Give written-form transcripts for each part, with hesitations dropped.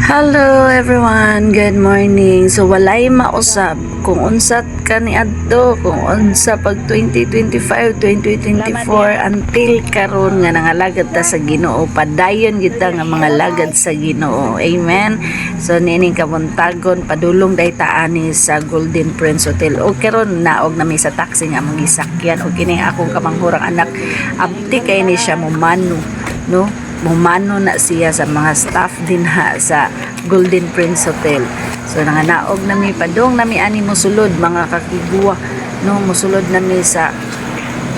Hello everyone, good morning. So walay mausab kung unsa kaniadto, kung unsa pag 2025, 2024 until karon nga nangalagad ta sa Ginoo, padayon kita nga mga lagad sa Ginoo. Amen. So niining kabuntagon, padulong day ta ani sa Golden Prince Hotel. O karon naog nami sa taxi nga among gisakyan og kini akong kamanghurang anak, abti kay ni siya mumano, no? Mumano na siya sa mga staff din ha sa Golden Prince Hotel. So nanganaog nami, padong nami ani mosulod, mga kakigwa, no? Mosulod nami sa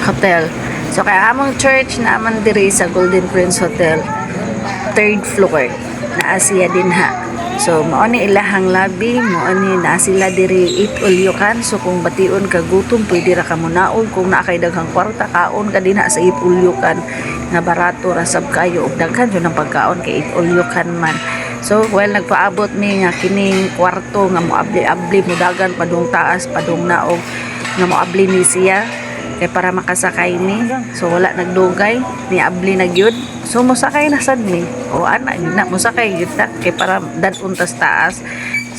hotel. So kaya among church na man diri sa Golden Prince Hotel, third floor. Naa siya din ha. So mao ni ilahang lobby, mao ni naa sila diri, eat all you can. So kung bation ka gutom, pwede ra ka munaog. Kung naa kay daghang kwarta, kaon ka dinha sa eat all you can nga barato ra sab kayo ug daghan jud ang pagkaon kay eat all you can man. So while nagpaabot mi nga kining kwarto nga moabli-abli, modagan padung taas, padung naog nga moabli ni siya kay para makasakay mi. So wala nagdugay, niabli na gyud. So mosakay na sad mi. O ana gyud na, mosakay gyud ta kay para dad-on tas taas.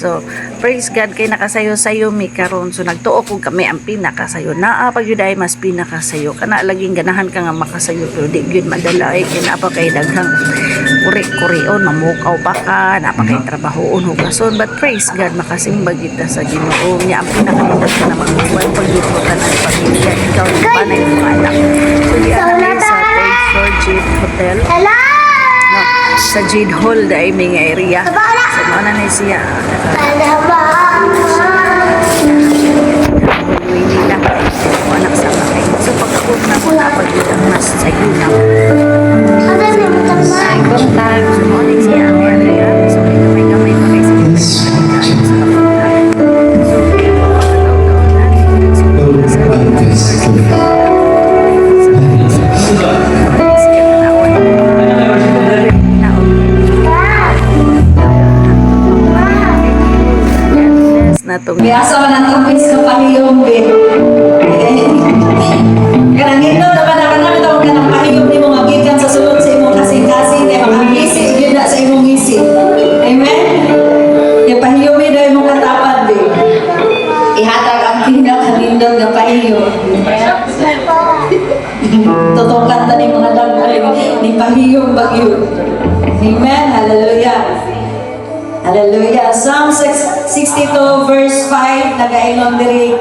So praise God kay nakasayo-sayo mi karon. So nagtuo ko kami ang pinakasayo. Naa pa gyud ay mas pinakasayo. Kana laging ganahan ka nga makasayo pero di gyud madala ay kay naa pa kay daghang kuri-kurion, mamukaw pa ka, naa pa kay trabahoon, hugason. But praise God, makasimba kita sa Ginoo. Nya ang pinakanindot ka na mag-uban pag gyud mo tanan pamilya, ikaw pa na yung mga anak. So di na mi sa third floor Jade Hotel. Hello! No, sa Jade Hall dai may nga area. So mao na ni siya. Hallway nila. O anak sa mga. So pag-abot na mo na pag ang mas sayo na. Buntag. So mao ni siya ang area. So may gamay-gamay pa kay sa sa kapuntahan. So pagkataon sa siya tanawan. Naog. God bless na tong Biasa man ang tumpis ng pahiyom, be. Kanang nindot na ba na kanang tawag ka ng pahiyom nimo nga gikan sa sulod sa imong kasing-kasing kay makangisi gyud na sa imong ngisi. Amen? Kay pahiyomi daw imong katapad, be. Ihatag ang pinakanindot nga pahiyom. Tutukan ta ni mga dagko ni pahiyom bagyo. Amen. Hallelujah. Hallelujah. Psalm 62 verse 5 nagaingon diri.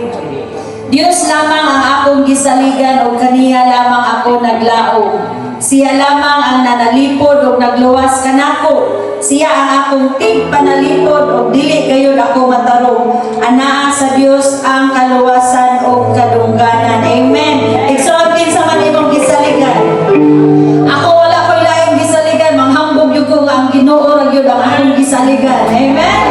Dios lamang ang akong gisaligan ug kaniya lamang ako naglaom. Siya lamang ang nanalipod ug nagluwas kanako. Siya ang akong tigpanalipod ug dili gayud ako matarong. Anaa sa Dios ang kaluwasan ug kadungganan. Amen. Igsoon, kinsa man imong gisaligan? Ako, wala ko'y laing gisaligan, manghambog gyud ko nga ang Ginoo ra gyud ang akong gisaligan. Amen.